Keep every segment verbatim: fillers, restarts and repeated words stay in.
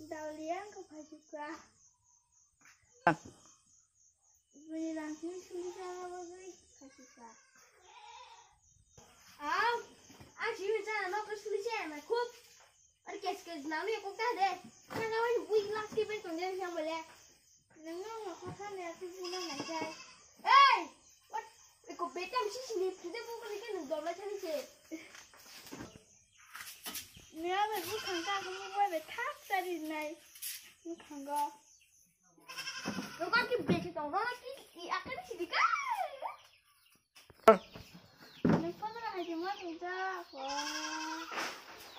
Dauliang ka phai suka. Bini rang sini suli sana bagwi phai suka. Am, ang sini sana no ka suli sana khup. Ar kes kes na mi kok ta de. Nang ka wani bui last ke pen tong de yang bole. Nang no no kok sana ya tu buna na jai. Hey, what? Eko betam sisini phide bukuli ke nang dobla chani se. Ni abe bukhang ka kamo bai be thak tari nai. Bukhang go. Nokar ki beki tong rona ki i akani sidi ka. Nang phatra hai jema tong ja ko.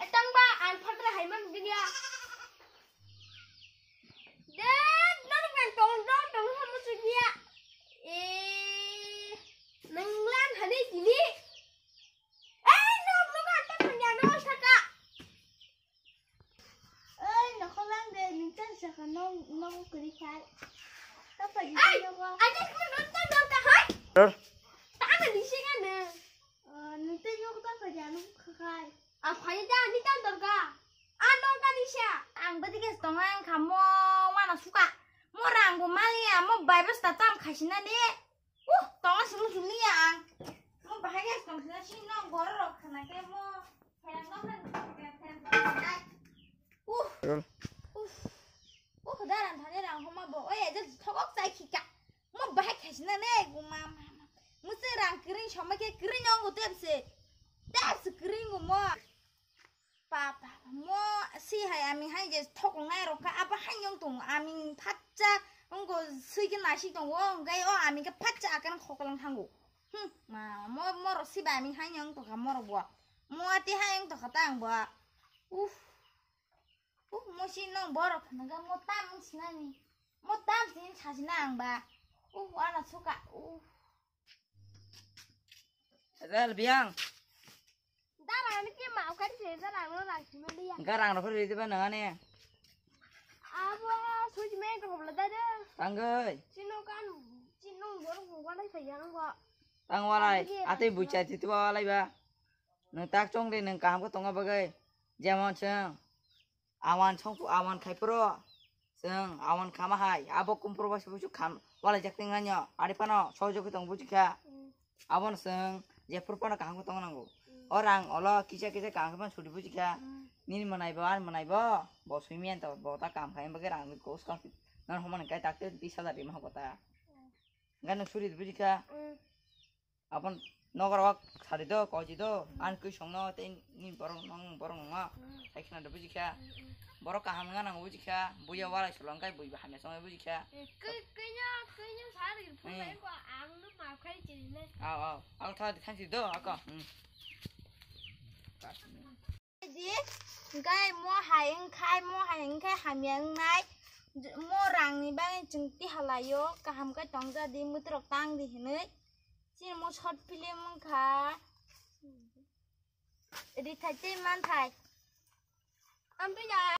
Etang ba ang phatra hai man dinya. Dad, nang nang tong tong tong hamu sudia. Eh, nang lan hani tini. Eh, nok nok anta thangya no saka. Oi, nokholang de, nini tan saka no, no kuri khai. Tapa di Ai, nogo. Aja kuma nonton dor ka hai. Sir. Tama di singa na. Nini tan nogo tapa di anu khai. A phai da ni tan dor ka. A no ka ni sha. Ang badi ke tonga ang khamo wana suka. Mo rang bo mali amo bai bas ta tam khasina ni. Uh, tongo sulu sulu ya ang. Mo bahai ya tong sila si no goro rok khana ke mo. Herang no kan. Uh. Ul. Uh. Uh, daran thani rang homa bo. Oye, je thogok chai khika. Mo bahai khaisina ne, guma mama. Mo se rang kring soma ke kring ongo tepse. Tepse kring mo. Papa, mo si hai ami hai je thokong nai rok ka, abo hai nyong tong, ami phatcha, ongko sui ke nasi tong, o ongkai o ami ke phatcha akan khoklang thango. Hmm, ma, mo, mo ro si ba ami hai nyong tong ka mo ro bo. Mo ati hai nyong tong ka tang bo. Uf. Uf, mo si nong borok naga mo tam sinani. Mo tam sin sasina ang ba. Uf, ana suka. Uf. Rel biang. Dara ni ke mau kan se dara no rang sima dia. Garang rok ri diba nang ani. Abo suji me ko bla da de. Tangoi. Sino kan sino bor ko wala sa yang ko. Tang walai. Ate bucha ti tu walai ba. Nang tak chong de nang kaham ko tonga bagai. Jemon chang. Awan songku awan khai phuru chwng awan khama hai abo kumpuru bai se buchuk kham walai jak tenglanyo ari phano sohojok tong buchikha. Abono chwng jephuru phano kaham khe tong nango. O rang olo kisa kisa kaham khe phano sudi buchikha. Nini mwnai bo ani mwnai bo bo sui miyan to bo ta kaham khai bagwi rang ni kos kang nan homani kai takte bis hajar rima hokota. Gano suri buchikha. Abon nokar wak sadi do, koji do, an kui songno tei ni borok nong borok nongma, sai khna do bujikha. Borok kaham wngna nango bujikha, buya walai solo wngkha, bui hamya songwi bujikha. Kanya, kanya sari phulai ko ang no map khai chini ne. Aw, aw, ang tha thansi do ako. Di, hingkai mo hai wngkhai, mo hai wngkhai hamya wngnai. Mo rangni bagwi chwng tihalaio, kaham khe tongja di, mwtrok tang di hinwi. Chini mo short film wngkha. Rithai tei manthai. Ang twi ya.